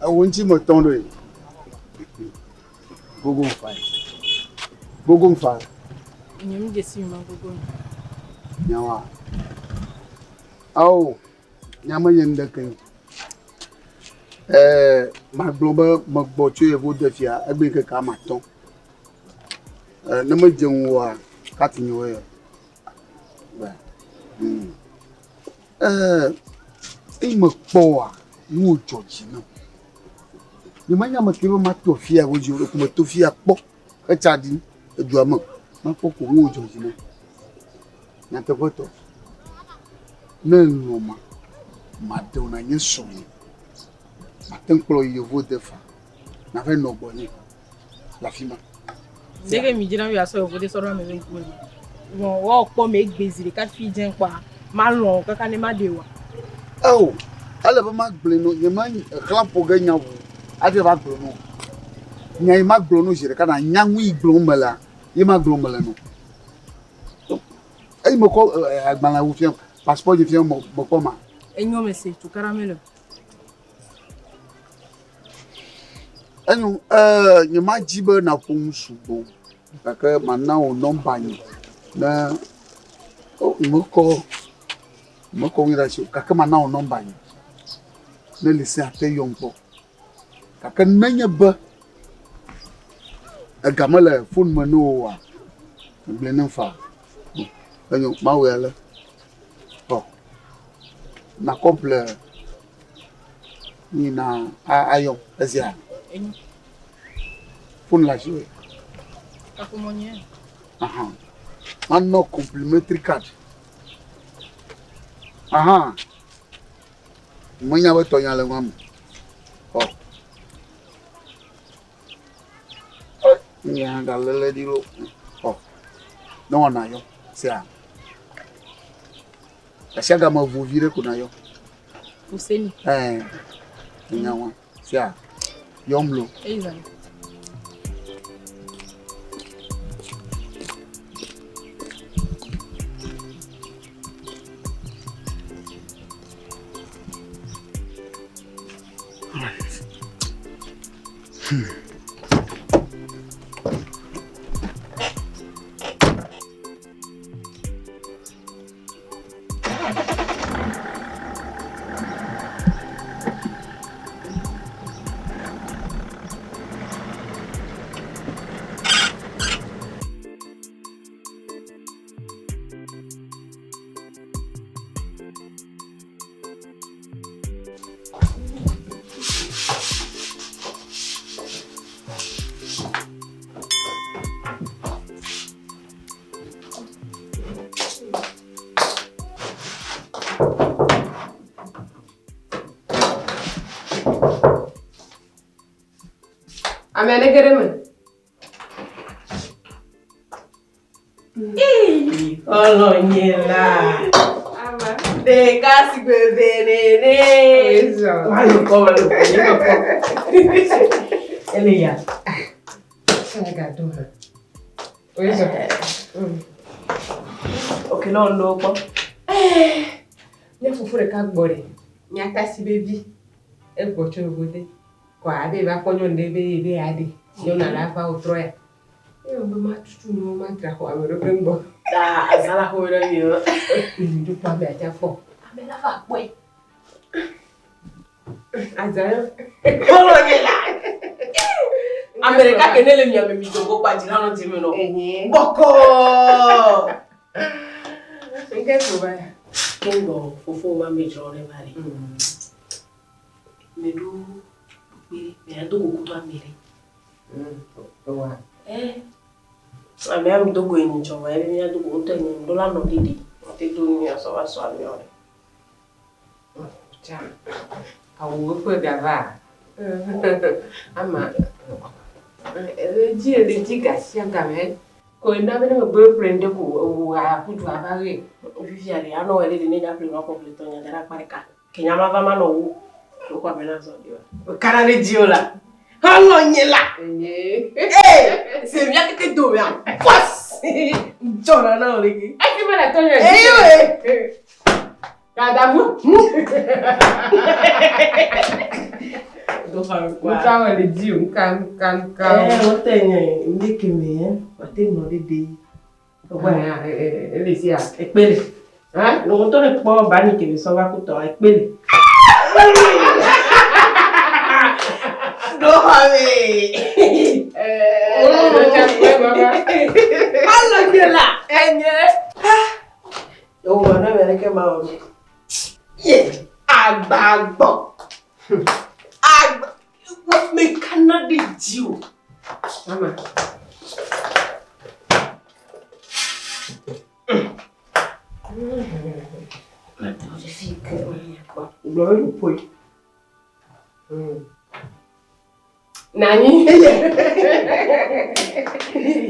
Ewo ŋuti metɔ̃ ɖoe. Gogo ŋfa. Gogo ŋfa. Nye mi dzesi ma gogo. Nyawa. Ao, nya menye nuɖeke o. Ɛɛ, magblɔ be megbɔ tso yevuwo fia egbe ŋkeke ame atɔ̃. Ɛɛ, ne medze ŋuwòa, kati nyewoe ya. Hmm. Ɛɛ, eyi mekpɔ oa, nuwò dzɔ dzi nam. Nyemenya ame ke be mato afia godzi o, ɖeko meto fia kpɔ hetsa ɖi edua me. Mekpɔ ko nuwò dzɔ dzi nam. Nyateƒetɔ, ne èlɔ̃ ma, maɖe wò nànye srɔ̃nye. Mate ŋu kplɔ yi yevuwo de faa nava nɔ gbɔnye le afi ma. Ɖeke mi dzina be yeasɔ yevuwo de sɔ ɖo ame be ŋkume. Vɔ woakpɔ me egbe zi ɖeka fi dze kpɔa, malɔ̃ kaka ne maɖe oa. Eo, ele be magblɔe no, nye me xlã ƒo ge nya ʋu hafi ava gblɔ no. Nya yi magblɔ no zi ɖeka na nya nu yi gblɔm melea, ye magblɔm mele no. Eyi mekɔ agbalẽwo fia, passeport dzi fia mekpɔ ma. Enyo me se, tukaɖa mele o. Enyo, ee, nye madzi be nàƒo nu sugbɔ o gake mana wò nɔmba nye ne o mekɔ mekɔ nu ɖe asi o gake mana wò nɔmba nye ne li se ate yɔm kpɔ. Gake nenye be ega mele foni me na wò oa, gblɔe nam faa. Enyo, mawɔe ale. Ɔ, nakɔ ƒle yina ayɔ ezia. Foni le asiwò. Kaƒomɔ nye. Aha. Manɔ complimentary card. Aha. Menya be tɔnya le nua me. Ɔ. Nye hã galélé ɖi lo. Ɔ. Ne wɔna yɔ. Sea. Gasiagame ʋu vi ɖe ko na yɔ. Fuseni. Ɛɛ. Enya wa. Sea. Yɔm lo. Eyi zan. Hmm. Ame aɖe ge ɖe eme. Xɔlɔ̃nye la. Ɖeka si gbe ve nene. Malo kɔ malo kɔ nye kɔ. Ele ya. Gado hã. Oyezɔ. Ok, ne wòɖo kpɔ. Nye fofo ɖeka gbɔ ɖe. Nyatasi be vi. Egbɔ tso yevode. Kɔa abe va kpɔ nyɔnu ɖe be ye be yeaɖe. Nyɔnua la va wòtrɔ ya. Eye be matutu nuwo madzra xɔa me ɖo keŋ gbɔ. Ta azã la xɔme ɖe mi o. Ŋdu kpɔ ame atsa kpɔ. Ame la va kpɔe. Azã yɔ. Xɔlɔ̃nye la. Ame ɖeka ke ne le mia me mi do go kpa dzi la nɔ dzi me nɔ. Bɔkɔɔ. Ŋke ko va ya. Keŋ gbɔ fofo ma me dzrɔ ɖe va ɖe. Meɖo kpekpe ɖe, mea do go kudo ame ɖe. Ewa. Eh. Amea mi do go enyi tsɔ va ebe mía do go ŋutɔ enyi ŋɖo la nɔ ɖiɖi. Ate do nu asɔ va sɔ ameawo ɖe. Tsa, awu eƒe gava. Ama, edzi le dzi gasia game. Ko ena be ne megbe ƒle ŋɖe ko ewu aƒu du ava ɣe. Fifia ɖe anɔ wɔ ɖe ne nya ƒle ma kɔ ƒle tɔ nya da ɖe akpa ɖeka. Ke nya ma va ma nɔ wo. Wokɔ abe na zɔ ɖi wa. Kana ɖe dzi o la. Xɔlɔ nye la. Ee, se mía keke do mea. Pɔs. Dzɔ na na o ɖe ke. Esi me le tɔ nye. Eye. Kadamu. Do fa mi kwa. Nka wɔ le dzi o, nka nka nka. Ee, wo te nye ŋɖe keme wate nɔ ɖe de. Ele sia. Ekpele. Hã? Nɔgɔtɔ ɖe kpɔ bani kebe sɔ va kutɔ ekpele. Do fa mi. Alɔ nye la. Enye. Ewo ma na mi aleke ma wɔ mi. Ye agbagbɔ. Agba. Me kana ɖe dzi o. Mama. Gblɔ be ɖo ƒoe. Nanyi.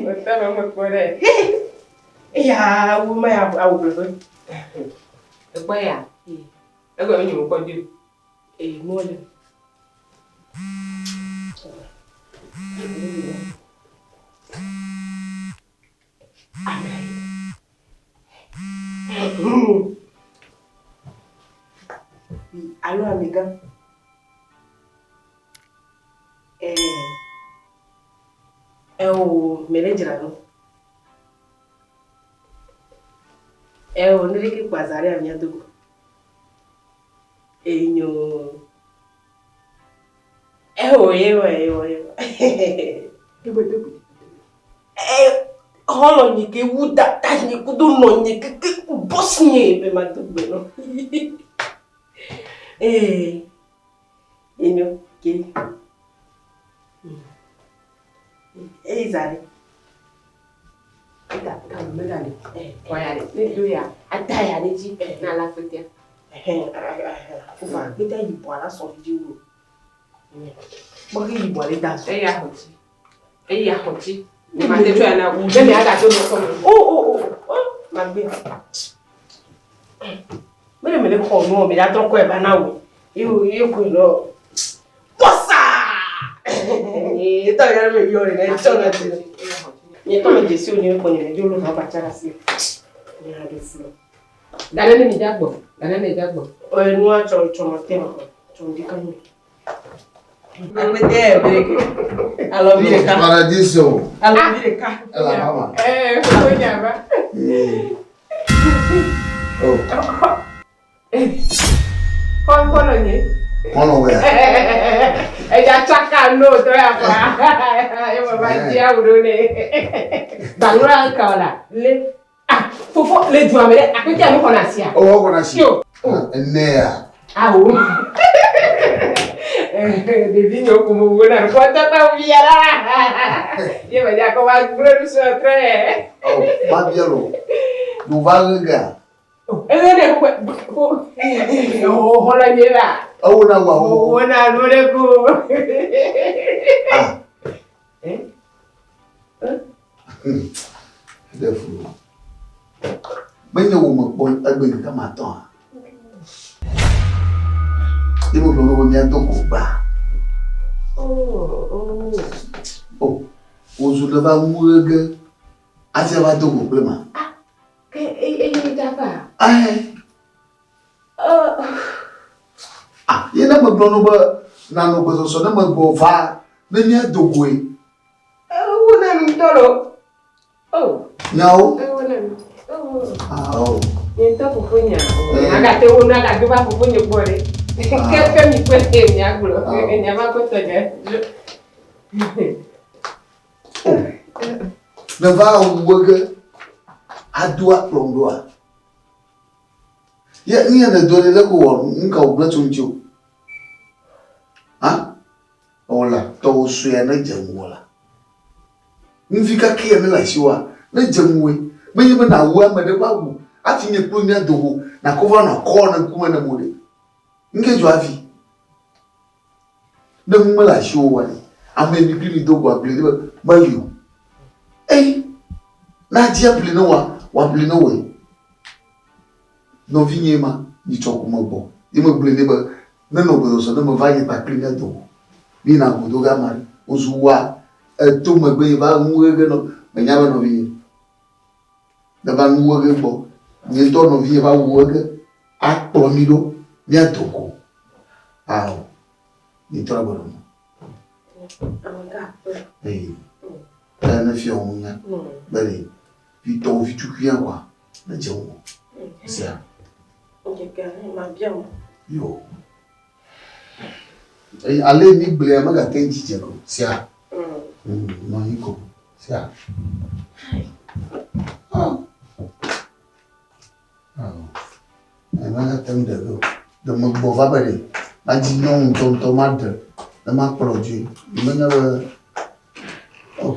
Wòtɔ nɔ me kpɔ ɖe. Eya wo ma ya awu ƒleƒe. Ekpɔ ya. Egɔme be nye mekpɔ dui. Ee, mɔ le. Alo amegã. Ee. Eo me le dzra ɖo. Eo ne ɖeke kpɔ aza ɖe mía dogo. Enyo. Eo yewa yewa yewa. Ee xɔlɔ nye ke wu dada nye kudo nɔ nye keke bɔs nye be ma do gbe nɔ. Ee. Enyo ke. Eyi za ɖe. Eda ta me da le. Kɔ ya le. Ne do ya, ada ya ɖe dzi na la kpetea. Fofa kpetea yibɔ la sɔ dzi wu. Kpɔ ke yibɔ le da sɔ. Eya xɔ tsi. Eya xɔ tsi. Ne ma te tsɔ ya na wu. Ne mi aga do nɔ kɔme. O o o o magbe. Mele mele xɔ nu mi la trɔ kɔe va na wo. Ye ye koe nɔ. Bɔsa. Etɔ ya me yɔ le ne tsɔ na dzi. Nye tɔ me dzesi o nye kpɔ nye me dzo lo ha ba tsara si. Nye ha do flo. Dane ne mi dza gbɔ. Dane ne dza gbɔ. Enua tsɔ tsɔ ma te ma tsɔ ŋdi kan mi. Agbede breke. Alɔvi ɖeka. Paradiso. Alɔvi ɖeka. Ela mama. Ee, fofo nya va. Oh, Xɔ xɔlɔ nye. kɔnɔ wɛ. Eya tsaka no tɔ ya fa. Ye ma va dzi awu ɖo ne. Baŋlɔ ka o la. Le. Ah, fofo le dua me ɖe akpete ame xɔna sia. Owó kɔna si. Yo. Ene ya. Awo. Ɖevi nye ko mo wo na kɔ tata via la. Ye me dza kɔ va gblẽ nu sɔ trɛ. Oh, ma bia lo. Do va ɣega. Eye ne ko ko xɔlɔ nye la. Ewo na wa wo. Wo na nu ɖe ko. Ah. Eh? Ɖe fu. Menye wo me kpɔ egbe ŋkeke ma tɔa. Ye me gblɔ be mía do go gba. Oh, oh. Oh, wozu ne va ŋu ɣege. Hafi ava do go kple ma. Ke eye dava. Ahe. Oh. Ah, ye ne megblɔ no be nanɔ gbɔsɔsɔ ne megbɔ va ne mía do goe. Ewo na nu ŋutɔ lo. Oh. Nyawo. Ewo na nu. Oh. Ah, oh. Nye ŋutɔ fofo nya. Agate wo na agado va fofo nye gbɔ ɖe. Ke ke mi kpe mia gblɔ. Nya va kpɔtɔ nye. Oh. Ne va wu ge ado akplɔm ɖoa. Ye nu ya ne do ɖe leke wɔ nu ka wògblẽ tso ŋuti o. Ha? Ewɔ la tɔwò sue ne dze ŋuwò la. Nuvi kake ya ne le asiwòa ne dze ŋuwòe. Menye be nàwu ame ɖe ƒe awu hafi nye kple mía do go nàkɔ va nɔ akɔ ne ŋkume ne mo ɖe. Ŋke dzɔ hafi. Ne nu mele asiwò oa ɖe, ame mi kpli mi do go aƒli ne be meli o. Eyi, ne adi aƒli ne wòa, wòaƒli ne wòe. Nɔvinyee ma, nyitsɔ ko megbɔ ye megblɔe nɛ be nenɔ gbɔsɔsɔ ne meva ye kpakpli mía do go. Míyina go do ge ame aɖe. Wozu woa, eto megbe yi va nu ɣeɣe nɔ, menya be nɔvinye neva nu ɣeɣe gbɔ. Nye ŋutɔ nɔvinye va wu ɣeɣe akplɔ mí ɖo míado go. Ao, mítrɔ gbɔ ɖe mɔ. Ee, eya ne fiɔ ŋu nya be ɖe vitɔwo vitukuia kɔa, nedze ŋu. Sia. Yo. Eye ale mi gblea megate ŋu dzidze o. Sia. Nɔ anyi ko. Sia. Ah. Ah. Megate ŋu ɖe o. Ɖe megbɔ va be ɖe madzi nyɔnu ŋutɔŋutɔ maɖe ne makplɔ dzoe. Menye be oh.